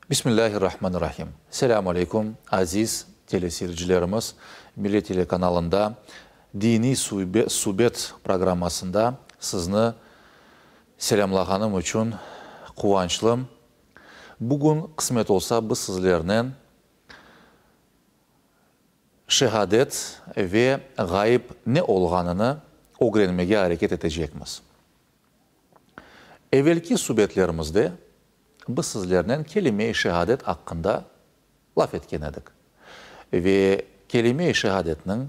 Bismillahirrahmanirrahim. Selâmu aleyküm, aziz teleseyircilerimiz! Millet telekanalında Diniy subet programmasında sizni selâmlağanım içün quvançlım. Bugün, qısmet olsa, biz sizlernen şehadet ve ğayıp ne olğanını ögrenmege areket etecekmiz. Evelki subetlerimizde biz sizlernen kelime-i şehadet aqqında laf etken edik ve kelime-i şehadetniñ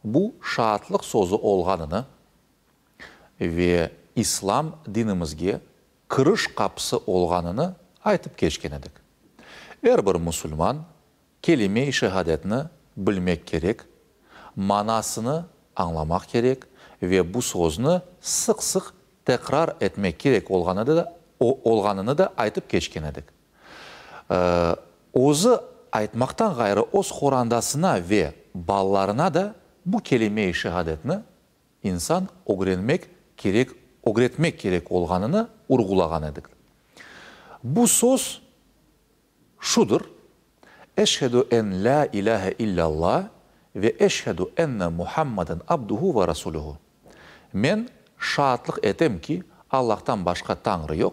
bu şaatlıq sözü olğanını ve İslam dinimizge kiriş qapısı olğanını aytıp keçken edik. Er bir musulman Kelime-i şehadetni bilmek kerek, manasını añlamaq kerek ve bu sözni sıq-sıq tekrar etmek kerek olğanını da aytıp keçken edik. Özü aytmaqtan ğayrı öz qorandasına ve balalarına da bu kelime-i şehadetni insan ögrenmek kerek, ögretmek kerek olğanını urğulağan edik. Bu söz Şudır, Eşhedü en lâ ilâhe illâllâh ve eşhedü enne Muhammaden abduhu ve rasuluhu. Men şaatlıq etem ki, Allahtan başqa Tañrı yoq,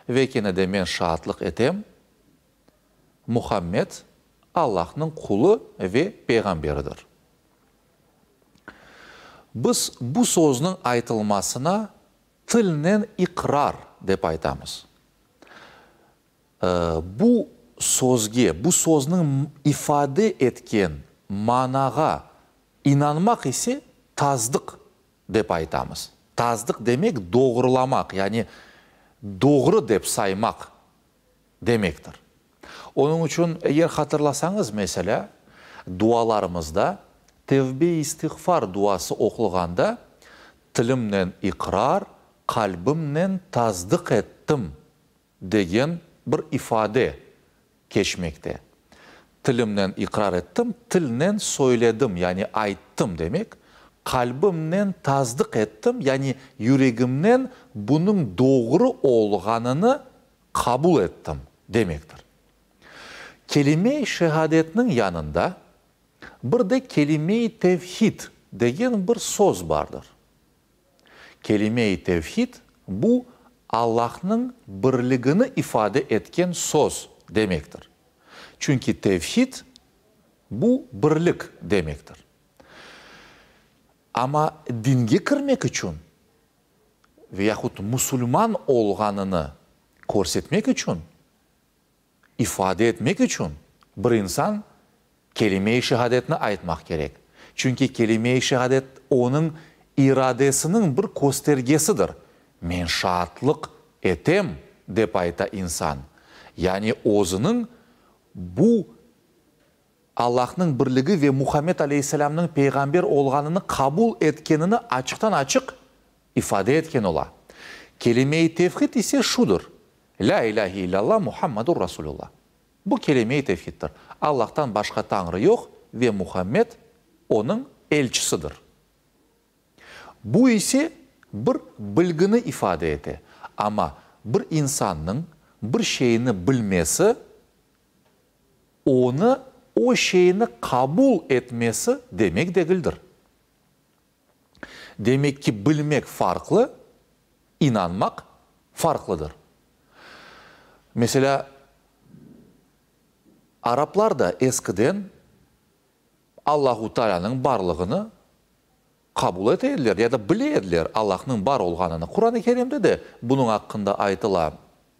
ve kene de men şaatlıq etem, Muhammed, Allahnıñ qulu ve peyğamberidir. Biz bu sözniñ aytılmasına tilnen iqrar dep aytamız. Bu sözge, bu sözniñ ifade etken manağa inanmaq ise tasdıq dep aytamız. Tasdıq demek doğrulamaq, yani doğru dep saymaq demektir. Onıñ içün, eger hatırlasañız, meselâ, dualarımızda tevbe-istiğfar duası oqulğanda, tilimnen iqrar, qalbimnen tasdıq ettim degen bir ifade keçmekte. Tilimnen iqrar ettim, tilnen söyledim, yani ayttım demek, qalbimnen tasdıq ettim, yani yüregimnen bunıñ doğru olğanını qabul ettim demektir. Kelime-i şehadetniñ yanında bir de kelime-i tevhid degen bir söz bardır. Kelime-i tevhid, bu, Allahnıñ birligini ifade etken söz demektir. Çünki tevhid, bu, birlik demektir. Amma dinge kirmek içün ve yahut musulman olğanını körsetmek içün, ifade etmek içün bir insan kelime-i şehadetni aytmaq kerek. Çünki kelime-i şehadet onıñ iradesiniñ bir köstergesidir. Men şaatlıq etem, dep ayta insan. Yani özüniñ bu Allahnıñ birligi ve Muhammed aleyhisselâmnıñ peyğamber olğanını qabul etkenini açıqtan-açıq ifade etken ola. Kelime-i tevhid ise şudır, Lâ ilâhe illâllah Muhammadur Rasulullah. Bu kelime-i tevhiddir. Allahtan başqa Tañrı yoq ve Muhammed Onıñ elçisidir. Bu ise bir bilgini ifade ete. Amma bir insannıñ bir şeyni bilmesi, onı, o şeyni qabul etmesi demek degildir. Demek ki, bilmek farqlı, inanmaq farqlıdır. Meselâ, araplar da eskiden Allahu Taalânıñ barlığını qabul ete ediler ya da bile ediler Allahnıñ bar olğanını. Quran-ı Kerimde de bunıñ aqqında aytıla.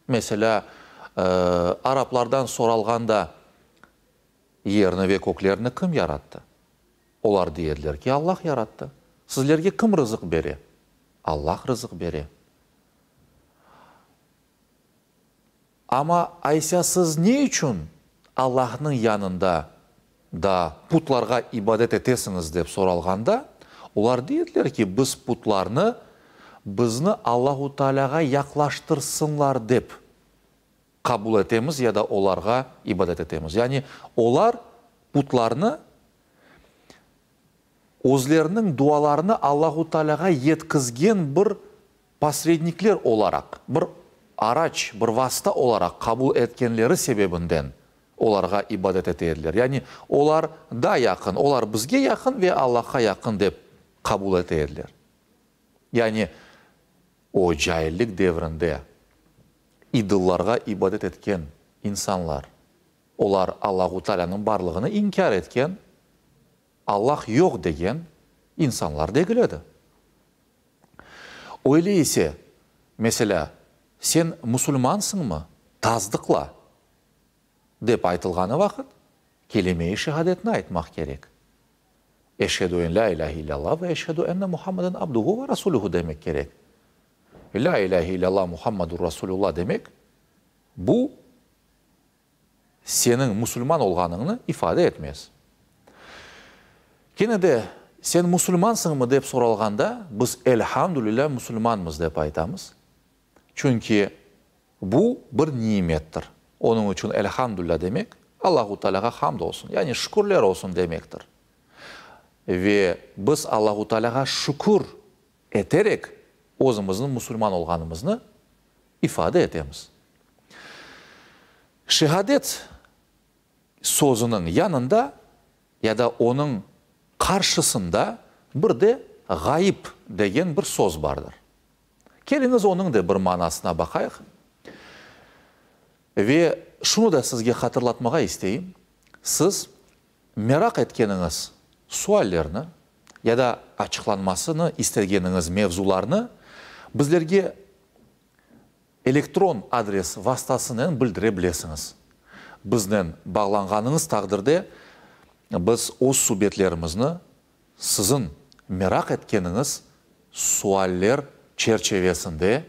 Meselâ, araplardan soralğanda, Yerni ve köklerni kim yarattı? Olar dey ediler ki, Allah yarattı. Sizlerge kim rızıq bere? Allah rızıq bere. Amma aysa siz ne içün Allahnıñ yanında da putlarğa ibadet etesiñiz dep soralğanda, olar dey ediler ki, biz putlarnı bizni Allahu Taalâğa yaqlaştırsınlar dep qabul etemiz ya da olarğa ibadet etemiz. Yani olar putlarnı özleriniñ dualarını Allahu Taalâğa yetkizgen bir posrednikler olaraq, bir. araç, bir vasta olaraq qabul etkenleri sebebinden olarğa ibadet ete ediler. Yani olar da yaqın, olar bizge yaqın ve Allahqa yaqın dep qabul ete ediler. Yani o caillik devrinde idollarğa ibadet etken insanlar, olar Allahu Taalânıñ barlığını inkâr etken, Allah yoq degen insanlar degil edi. Öyle ise, meselâ, sen musulmansıñmı, tasdıqla, dep aytılğanı vaqıt, kelime-i şehadetni aytmaq kerek. Eşhedü en lâ ilâhe illâllah ve eşhedü enne Muhammeden abduhu ve rasuluhu demek kerek. Lâ ilâhe illâllah Muhammedur rasulullah demek, bu seniñ musulman olğanıñnı ifade etmez. Kene de, sen musulmansıñmı dep soralğanda, biz elhamdülillâ musulmanmız dep aytamız. Çünki bu bir nimettir. Onıñ içün elhamdülillâ demek, Allahu Tealâğa hamd olsun, yani şükürler olsun demektir. Ve biz Allahu Tealâğa şükür eterek özümizniñ musulman olğanımıznı ifade etemiz. Şehadet sözüniñ yanında ya da onıñ qarşısında bir de ğayıp degen bir söz bardır. Keliñiz onıñ da bir manasına baqayıq. Ve şunı da sizge hatırlatmağa isteyim, siz meraq etkeniñiz suallerni ya da açıqlanmasını istegeniñiz mevzularnı bizlerge elektron adres vastasınen bildire bilesiñiz. Biznen bağlanğanıñız taqdirde biz öz subetlerimizni siziñ meraq etkeniñiz sualler çerçevesinde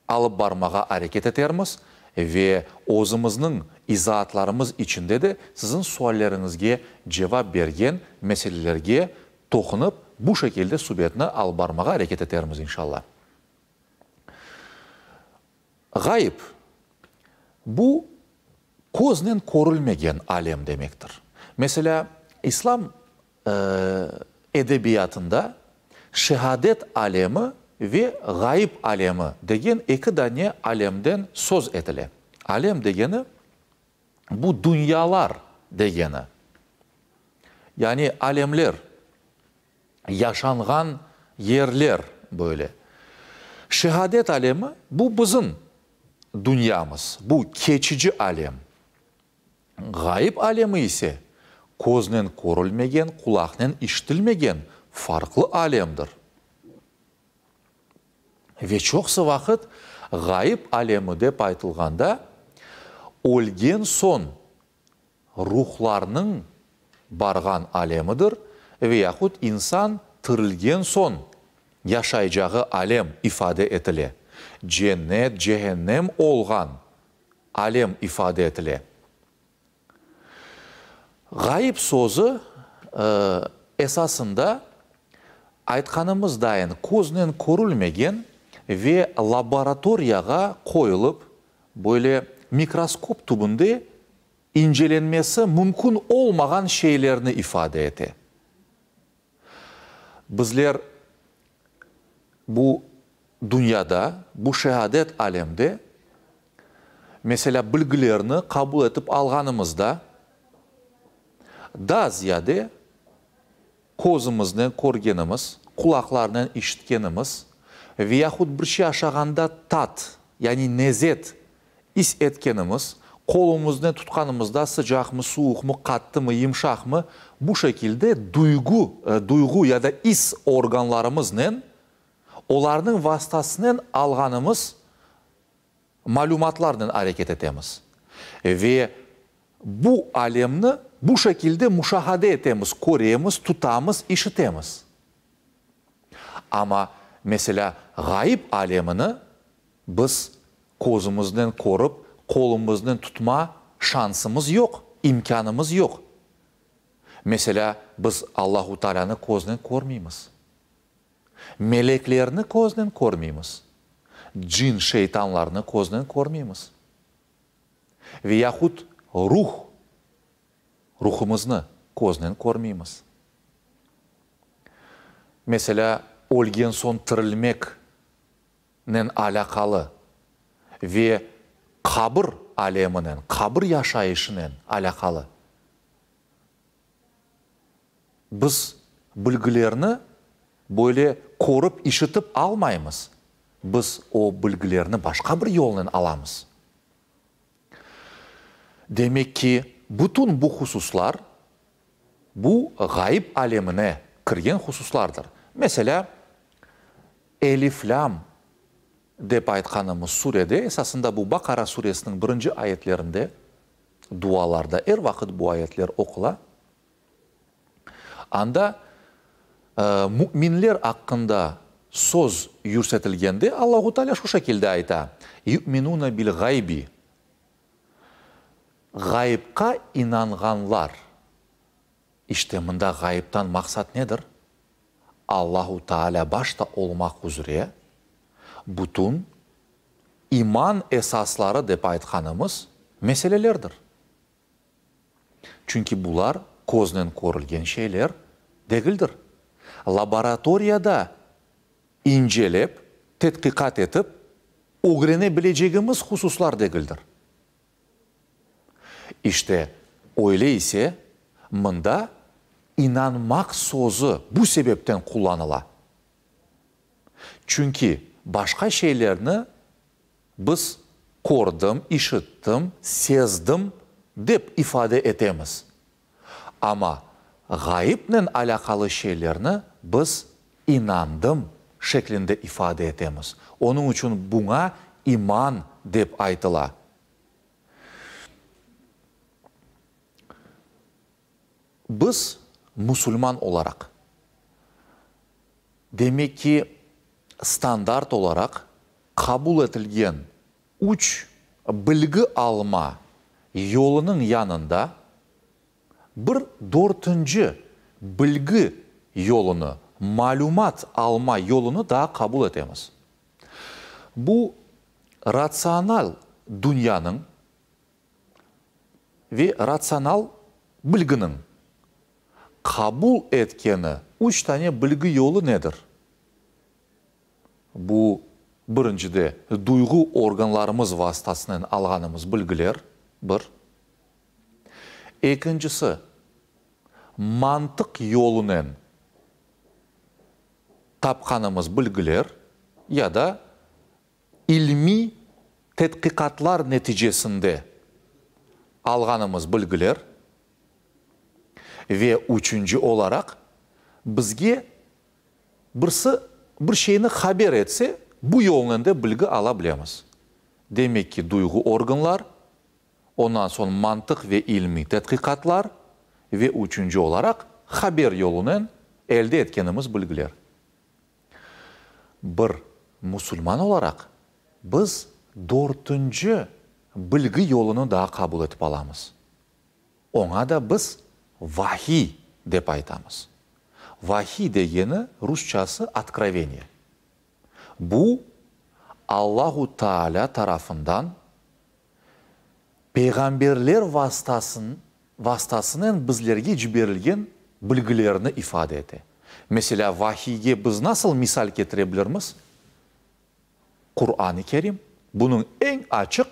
alıp barmağa areket etermiz ve özümizniñ izaatlarımız içinde de siziñ sualleriñizge cevap bergen meselelerge toqunıp, bu şekilde subetni alıp barmağa areket etermiz, inşallah. Ğayıp, bu köznen körülmegen alem demektir. Meselâ, İslam edebiyatında şehadet alemi ve ğayıp alemi degen eki dane alemden söz etile. Alem degeni, bu dünyalar degeni, yani alemler, yaşanğan yerler böyle. Şehadet alemi, bu bizim dünyamız, bu keçici alem. Ğayıp alemi ise, köznen körülmegen, qulaqnen işitilmegen farqlı alemdir. Ve çoqusı vaqıt ğayıp alemi dep aytılğanda, ölgen soñ ruhlarnıñ barğan alemidir ve yahut insan tirilgen soñ yaşaycağı alem ifade etile, cennet, cehennem olğan alem ifade etile. Ğayıp sözü esasında aytqanımız dayın köznen körülmegen ve laboratoriyağa qoyulıp, böyle mikroskop tübünde incelenmesi mümkün olmağan şeylerni ifade ete. Bizler bu dünyada, bu şehadet alemde, meselâ, bilgilerni qabul etip alğanımızda, daa ziyade közümiznen körgenimiz, qulaqlarnen işitkenimiz ve yahut bir şey aşağanda tat, yani nezet is etkenimiz, qolumıznen tutqanımızda sıcaqmı, suvuqmı, qattımı, yımşaqmı, bu şekilde duygu, duyğu ya da is organlarımıznen, olarnıñ vastasınen alğanımız malümatlarnen areket etemiz. Ve bu alemni bu şekilde muşahade etemiz, köremiz, tutamız, işitemiz. Amma, meselâ, ğayıp alemini biz közümiznen körip, qolumıznen tutma şansımız yoq, imkânımız yoq. Meselâ, biz Allahu Taalânı köznen körmeymiz. Meleklerni köznen körmeymiz. Cin, şeytanlarnı köznen körmeymiz. Ve yahut ruh, ruhumıznı köznen körmeymiz. Meselâ, ölgen soñ tirilmek, nen alâqalı. Ve qabır aleminen, qabır yaşayışınen alâqalı. Biz bilgilerni böyle körip, işitip almaymız. Biz o bilgilerni başqa bir yolnen alamız. Demek ki, bütün bu hususlar, bu ğayıp alemine kirgen hususlardır. Meselâ, Elif-Lâm dep aytqanımız surede, esasında bu Baqara suresiniñ birinci ayetlerinde, dualarda er vaqıt bu ayetler oqula, anda müminler aqqında söz yürsetilgende Allahu Teala şu şekilde ayta, Yu'minune bil ğaybi, ğayıpqa inanğanlar. İşte mında ğayıptan maqsat nedir? Allahu Teala başta olmaq üzre bütün iman esasları dep aytqanımız meselelerdir. Çünki bular köznen körülgen şeyler degildir. Laboratoriyada incelep, tedqiqat etip ögrene bilecegimiz hususlar degildir. İşte, öyle ise, mında inanmaq sözü bu sebepten qullanıla. Çünki başqa şeylerni biz kördim, işittim, sezdim dep ifade etemiz. Amma ğayıpnen alâqalı şeylerni biz inandım şeklinde ifade etemiz. Onıñ içün buña iman dep aytıla. Biz, musulman olaraq, demek ki, standart olaraq qabul etilgen üç bilgi alma yolunıñ yanında bir dörtünci bilgi yolunı, malümat alma yolunı daa qabul etemiz. Bu ratsional dünyanıñ ve ratsional bilginiñ qabul etkeni üç tane bilgi yolu nedir? Bu, birincide, duyğu organlarımız vastasınen alğanımız bilgiler, bir. Ekincisi, mantıq yolunen tapqanımız bilgiler ya da ilmiy tedqiqatlar neticesinde alğanımız bilgiler ve üçünci olaraq, bizge birisi bir şeyni haber etse, bu yolnen de bilgi ala bilemiz. Demek ki, duyğu organlar, ondan soñ mantıq ve ilmiy tedqiqatlar ve üçünci olaraq, haber yolunen elde etkenimiz bilgiler. Bir musulman olaraq biz dörtünci bilgi yolunı daa qabul etip alamız. Oña da biz vahiy dep aytamız. Vahiy degeni rusçası otkroveniye. Bu, Allahu Taalâ tarafından peyğamberler vastasınen bizlerge ciberilgen bilgilerni ifade ete. Meselâ, vahiyge biz nasıl misal ketire bilirmiz? Quran-ı Kerim bunıñ eñ açıq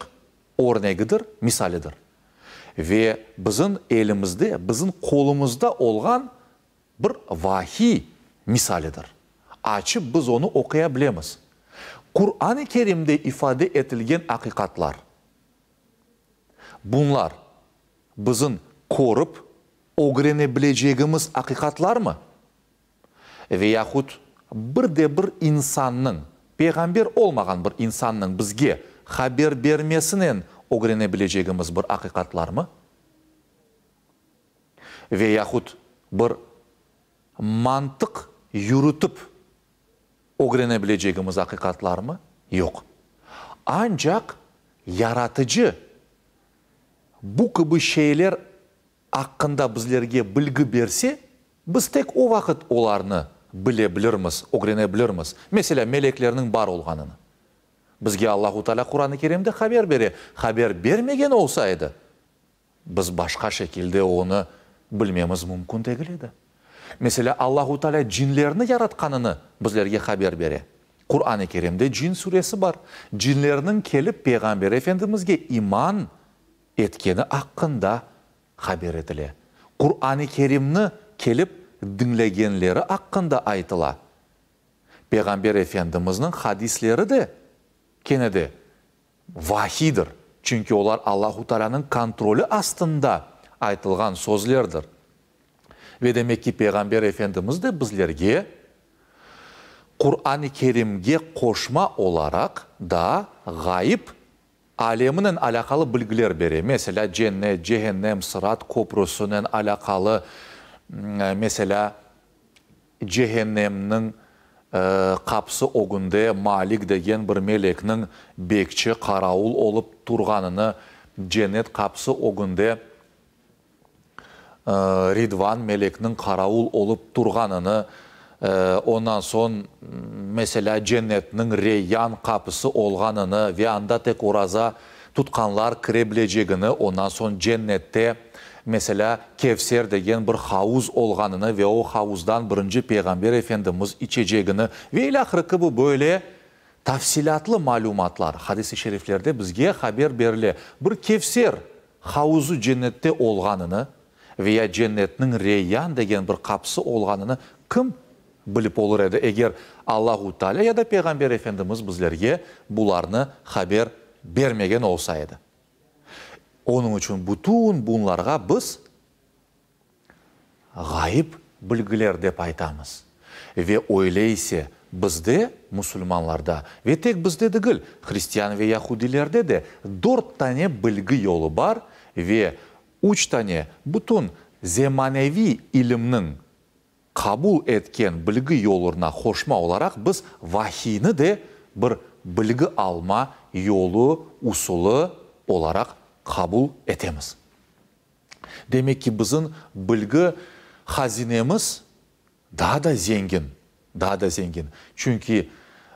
örnegidir, misalidir. Ve bizim elimizde, bizim qolumızda olğan bir vahiy misalidir. Açıp biz onı oquya bilemiz. Quran-ı Kerimde ifade etilgen aqiqatlar, bunlar bizim körip ögrene bilecegimiz aqiqatlarmı? Ve yahut bir de bir insannıñ, peyğamber olmağan bir insannıñ bizge haber bermesinen ögrene bilecegimiz bir aqiqatlarmı? Ve yahut bir mantıq yürütip ögrene bilecegimiz aqiqatlarmı? Yoq. Ancaq Yaratıcı bu kibi şeyler aqqında bizlerge bilgi berse, biz tek o vaqıt olarnı bile bilirmiz, ögrene bilirmiz. Meselâ, meleklerniñ bar olğanını. Bizge Allahu Teala Quran-ı Kerimde haber bere. Haber bermegen olsa edi, biz başqa şekilde onı bilmemiz mümkün degil edi. Meselâ, Allahu Teala cinlerni yaratqanını bizlerge haber bere. Quran-ı Kerimde Cin suresi bar. Cinlerniñ kelip Peyğamber Efendimizge iman etkeni aqqında haber etile. Quran-ı Kerimni kelip diñlegenleri aqqında aytıla. Peyğamber Efendimizniñ hadisleri de kene de vahiydir, çünki olar Allahu Taalânıñ kontroli astında aytılğan sözlerdir. Ve demek ki, Peyğamber Efendimiz de bizlerge Quran-ı Kerimge qoşma olaraq daa ğayıp aleminen alâqalı bilgiler bere. Meselâ, cennet, cehennem, sırat köprüsinen alâqalı, meselâ, Cehennemniñ qapısı ögünde Malik degen bir melekniñ bekçi, qaravul olıp turğanını, cennet qapısı ögünde Ridvan melekniñ qaravul olıp turğanını, ondan soñ, meselâ, cennetniñ Reyyan qapısı olğanını ve anda tek oraza tutqanlar kire bilecegini, ondan soñ cennette, meselâ, Kevser degen bir havuz olğanını ve o havuzdan birinci Peyğamber Efendimiz içecegini ve ilâhre kibi böyle tafsilâtlı malümatlar hadis-i şeriflerde bizge haber berile. Bir Kevser havuzu cennette olğanını ve ya cennetniñ Reyyan degen bir qapısı olğanını kim bilip olur edi, eger Allahu Teala ya da Peyğamber Efendimiz bizlerge bularnı haber bermegen olsa edi. Onıñ içün bütün bunlarğa biz ğayıp bilgiler dep aytamız. Ve öyle ise bizde, musulmanlarda, ve tek bizde degil, hristian ve yahudilerde de dört tane bilgi yolu bar ve üç tane bütün zemaneviy ilimniñ qabul etken bilgi yolurına qoşma olaraq biz vahiyni de bir bilgi alma yolu, usulı, olaraq qabul etemiz. Demek ki, bizim bilgi hazinemiz daa da zengin, daa da zengin. Çünki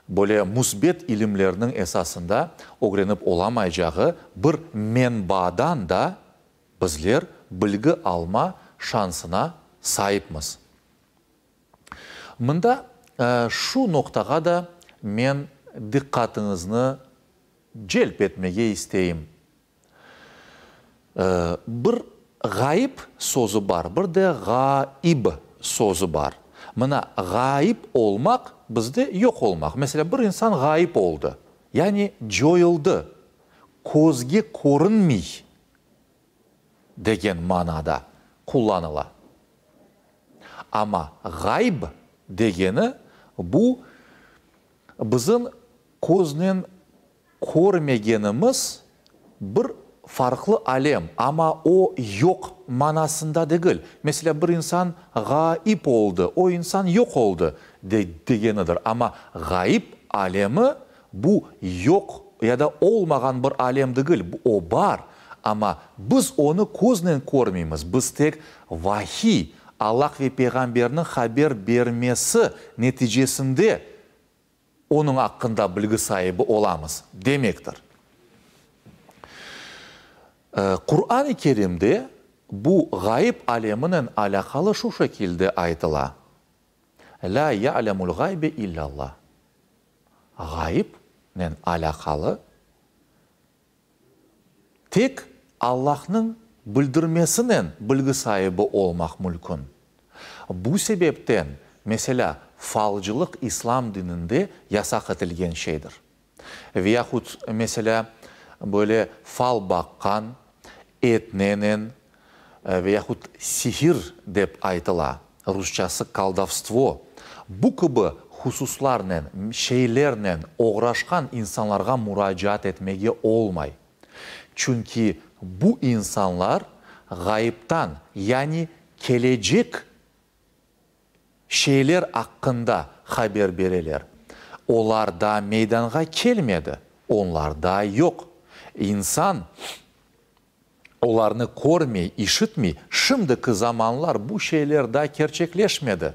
böyle müsbet ilimlerniñ esasında ögrenip olamaycağı bir menbadan da bizler bilgi alma şansına saipmiz. Mında şu noqtağa da men diqqatıñıznı celp etmege isteyim. Bir ğayıp sözü bar, bir de ğaib sözü bar. Mına ğayıp olmaq bizde yoq olmaq. Meselâ, bir insan ğayıp oldı, yani coyuldı, közge körünmey degen manada qullanıla. Amma ğayb degeni bu bizim köznen körmegenimiz bir farqlı alem, amma o yoq manasında degil. Meselâ, bir insan ğaip oldı, o insan yoq oldı degenidir. Amma ğayıp alemi bu yoq ya da olmağan bir alem degil, o bar, amma biz onı köznen körmeymiz, biz tek vahiy, Allah ve Peyğamberniñ haber bermesi neticesinde onıñ aqqında bilgi saibi olamız, demektir. Quran-ı Kerimde bu ğayıp aleminen alâqalı şu şekilde aytıla, Lâ ya'lemul ğaybe illâllah. Ğayıpnen alâqalı Tek Allahnıñ bildirmesinen bilgi saibi olmaq mülkün. Bu sebepten, meselâ, falcılıq İslam dininde yasaq etilgen şeydir. Ve yahut, meselâ, böyle fal baqqan, etnenen ve yahut sihir dep aytıla, rusçası koldovstvo, bu kibi hususlarnen, şeylernen oğraşqan insanlarğa muracaat etmege olmay. Çünki bu insanlar ğayıptan, yani kelecek şeyler aqqında haber bereler. Olar daa meydanğa kelmedi, onlar daa yoq. İnsan olarnı körmey, işitmey, şimdiki zamanlar bu şeyler daa kerçekleşmedi.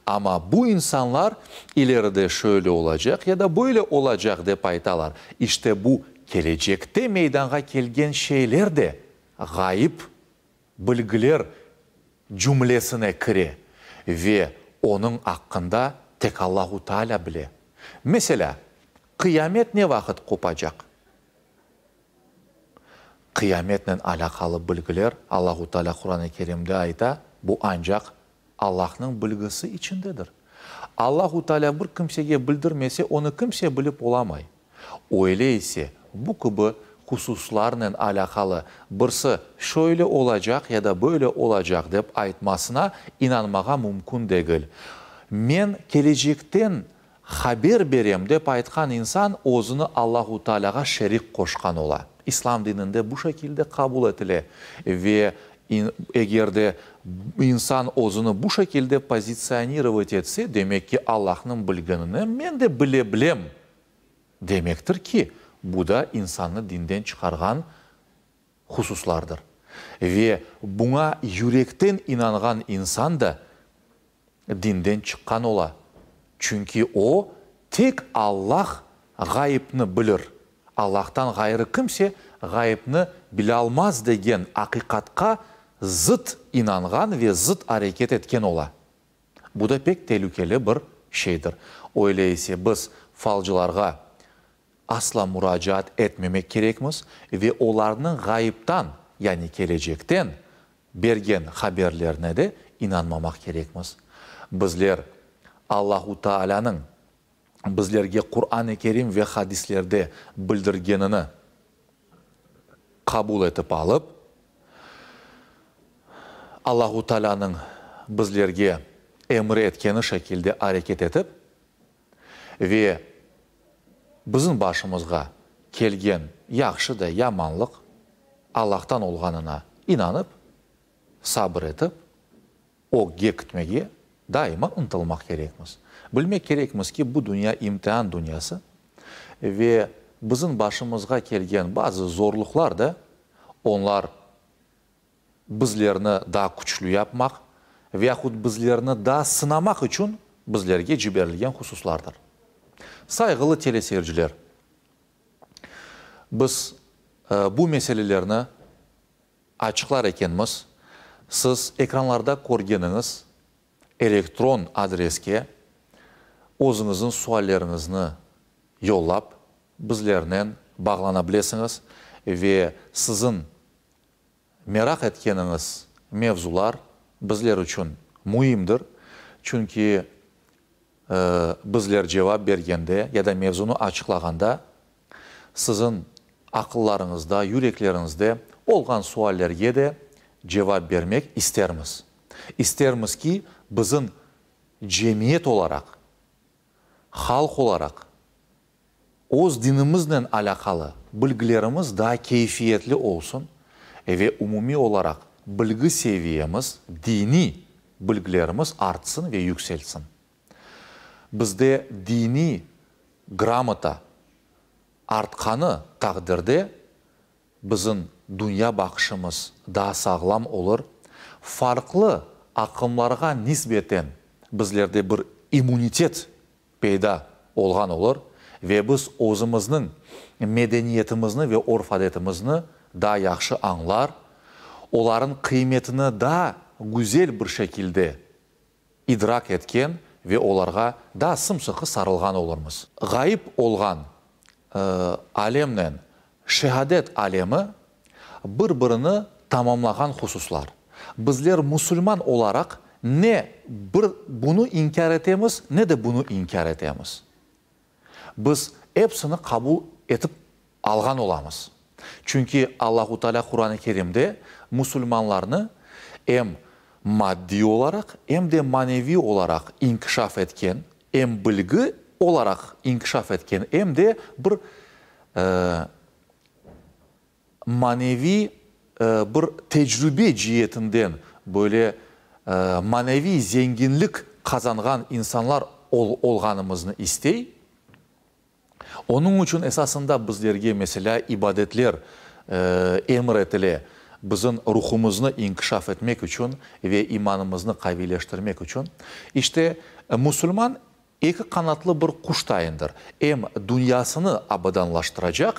Amma bu insanlar ileride şöyle olacaq ya da böyle olacaq dep aytalar. İşte bu kelecekte meydanğa kelgen şeyler de ğayıp bilgiler cümlesine kire ve onıñ aqqında. Tek Allahu Taalâ bile. Meselâ, qıyamet ne vaqıt qopacaq? Qıyametnen alâqalı bilgiler, Allahu Taalâ Quran-ı Kerimde ayta, bu ancaq Allahnıñ bilgisi içindedir. Allahu Taalâ bir kimsege bildirmese, onı kimse bilip olamay. Öyle ise, bu kibi hususlarnen alâqalı birsi şöyle olacaq ya da böyle olacaq dep aytmasına inanmağa mümkün degil. Men kelecekten haber berem dep aytqan insan özüni Allahu Taalâğa şerik qoşqan ola. İslam dininde bu şekilde qabul etile ve eger de insan özüni bu şekilde pozitsionirovat etse, demek ki, Allahnıñ bilgenini men de bile bilem demektir ki, bu da insannı dinden çıqarğan hususlardır. Ve buña yürekten inanğan insan da dinden çıqqan ola, çünki o, tek Allah ğayıpnı bilir, Allahtan ğayrı kimse ğayıpnı bilalmaz degen aqiqatqa zıt inanğan ve zıt areket etken ola. Bu da pek telükeli bir şeydir. Öyle ise biz falcılarğa asla muracaat etmemek kerekmiz ve olarnıñ ğayıptan, yani kelecekten bergen haberlerine de inanmamaq kerekmiz. Bizler Allahu Taalânıñ bizlerge Quran-ı Kerim ve hadislerde bildirgenini qabul etip alıp, Allahu Taalânıñ bizlerge emir etkeni şekilde areket etip ve bizim başımızğa kelgen yahşı da yamanlıq Allahtan olğanına inanıp, sabır etip, ögge kitmege daima ıntılmaq kerekmiz. Bilmek kerekmiz ki, bu dünya imtian dünyası ve bizim başımızğa kelgen bazı zorluqlar da, onlar bizlerni daa küçlü yapmaq veyahut bizlerni daa sınamaq içün bizlerge ciberilgen hususlardır. Sayğılı teleseyirciler, biz bu meselelerni açıqlar ekenmiz, siz ekranlarda körgeniñiz elektron adreske özüñizniñ sualleriñizni yollap, bizlernen bağlana bilesiñiz ve siziñ meraq etkeniñiz mevzular bizler içün müimdir, çünki bizler cevap bergende ya da mevzunı açıqlağanda siziñ aqıllarıñızda, yürekleriñizde olğan suallerge de cevap bermek istermiz. İstermiz ki, bizim cemiyet olaraq, halq olaraq öz dinimiznen alâqalı bilgilerimiz daa keyfiyetli olsun ve umumiy olaraq bilgi seviyemiz, diniy bilgilerimiz artsın ve yükselsin. Bizde diniy gramota artqanı taqdirde bizim dünya baqışımız daa sağlam olur, farqlı aqımlarğa nisbeten bizlerde bir immunitet peyda olğan olur ve biz özümizniñ medeniyetimizni ve örf-adetimizni daa yahşı añlar, olarıñ qıymetini daa güzel bir şekilde idrak etken ve olarğa daa sımsıqı sarılğan olurmız. Ğayıp olğan alemnen şehadet alemi bir-birini tamamlağan hususlar. Bizler musulman olaraq ne bir bunı inkâr etemiz, ne de bunı inkâr etemiz. Biz epsini qabul etip alğan olamız. Çünki Allahu Teala Quran-ı Kerimde musulmanlarnı em maddiy olaraq, em de maneviy olaraq inkişaf etken, em bilgi olaraq inkişaf etken, em de bir maneviy bir tecrübe cietinden böyle maneviy zenginlik qazanğan insanlar olğanımıznı istey. Onıñ içün esasında bizlerge, meselâ, ibadetler emir etile, bizim ruhumıznı inkişaf etmek içün ve imanımıznı qaviyleştirmek içün. İşte, musulman eki qanatlı bir quş tayındır, em dünyasını abadanlaştıracaq,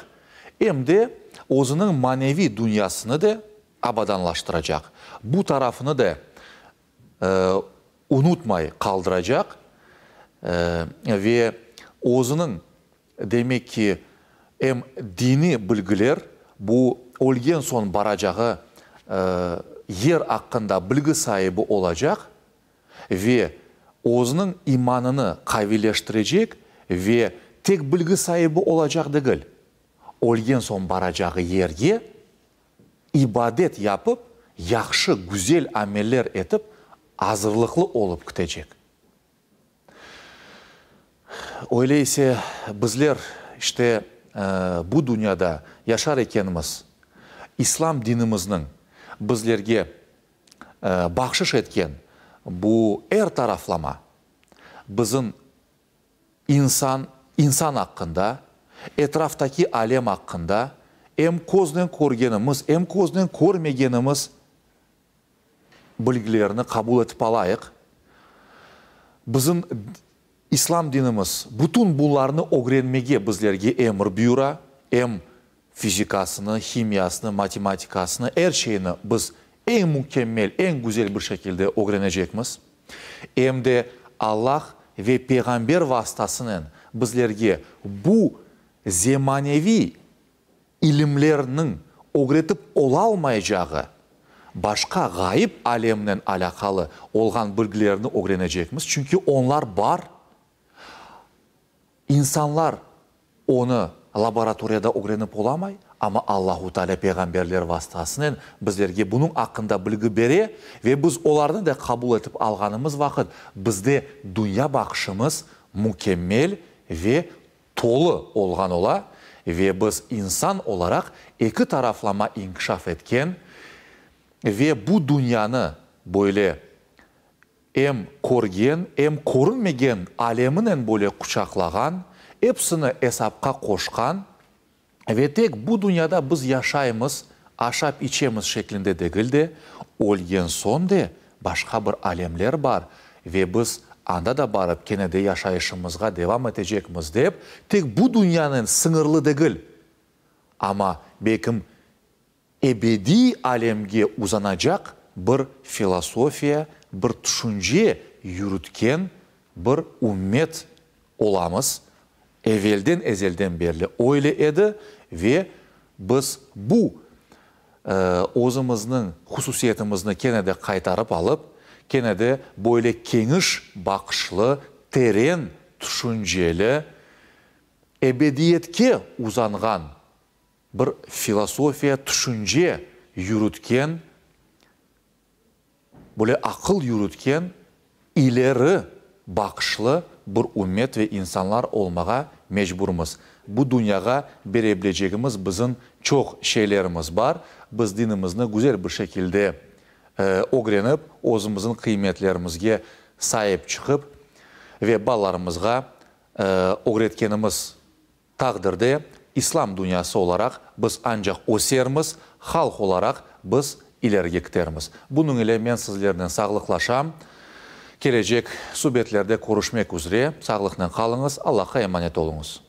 em de özüniñ maneviy dünyasını de abadanlaştıracaq. Bu tarafını da unutmay qaldıracaq. Ve özüniñ, demek ki, em diniy bilgiler, bu ölgen soñ baracağı yer aqqında bilgi saibi olacaq ve özüniñ imanını qaviyleştirecek ve tek bilgi saibi olacaq degil, ölgen soñ baracağı yerge ibadet yapıp, yahşı, güzel ameller etip, azırlıqlı olıp ketecek. Öyle ise bizler, işte, bu dünyada yaşar ekenmiz, İslam dinimizniñ bizlerge bahşış etken bu er taraflama bizim insan, insan aqqında, etraftaki alem aqqında, em köznen körgenimiz, em köznen körmegenimiz bilgilerini qabul etip alayıq. Bizim İslam dinimiz bütün bunlarnı ögrenmege bizlerge emir buyura, em fizikasını, himiyasını, matematikasını, er şeyni biz eñ mükemmel, eñ güzel bir şekilde ögrenecekmiz. Em de Allah ve Peyğamber vastasınen bizlerge bu zemaneviy ilimlerniñ ögretip olalmaycağı başqa ğayıp alemnen alâqalı olğan bilgilerni ögrenecekmiz, çünki onlar bar, insanlar onı laboratoriyada ögrenip olamay, amma Allahu Teala peyğamberler vastasınen bizlerge bunıñ aqqında bilgi bere ve biz olarnı da qabul etip alğanımız vaqıt bizde dünya baqışımız mükemmel ve tolu olğan ola ve biz insan olaraq eki taraflama inkişaf etken ve bu dünyanı böyle em körgen, em körünmegen aleminen böyle quçaqlağan, epsini esapqa qoşqan ve tek bu dünyada biz yaşaymız, aşap-içemiz şeklinde degil de, ölgen soñ de başqa bir alemler bar ve biz anda da barıp kene de yaşayışımızğa devam etecekmiz dep, tek bu dünyanen sıñırlı degil, amma belkim ebediy alemge uzanacaq bir filosofiya, bir tüşünce yürütken bir ümmet olamız. Evelden-ezelden berli öyle edi ve biz bu özümizniñ hususiyetimizni kene de qaytarıp alıp, kene de böyle keniş baqışlı, teren tüşünceli, ebediyetke uzanğan bir filosofiya, tüşünce yürütken, böyle aqıl yürütken, ileri baqışlı bir ümmet ve insanlar olmağa mecburmız. Bu dünyağa bere bilecegimiz bizim çoq şeylerimiz bar. Biz dinimizni güzel bir şekilde ögrenip, özümizniñ qıymetlerimizge saip çıqıp ve balalarımızğa ögretkenimiz taqdirde İslam dünyası olaraq biz ancaq ösermiz, halq olaraq biz ilerige kitermiz. Bunıñ ile men sizlernen sağlıqlaşam. Kelecek subetlerde körüşmek üzre, sağlıqnen qalıñız, Allahqa emanet oluñız.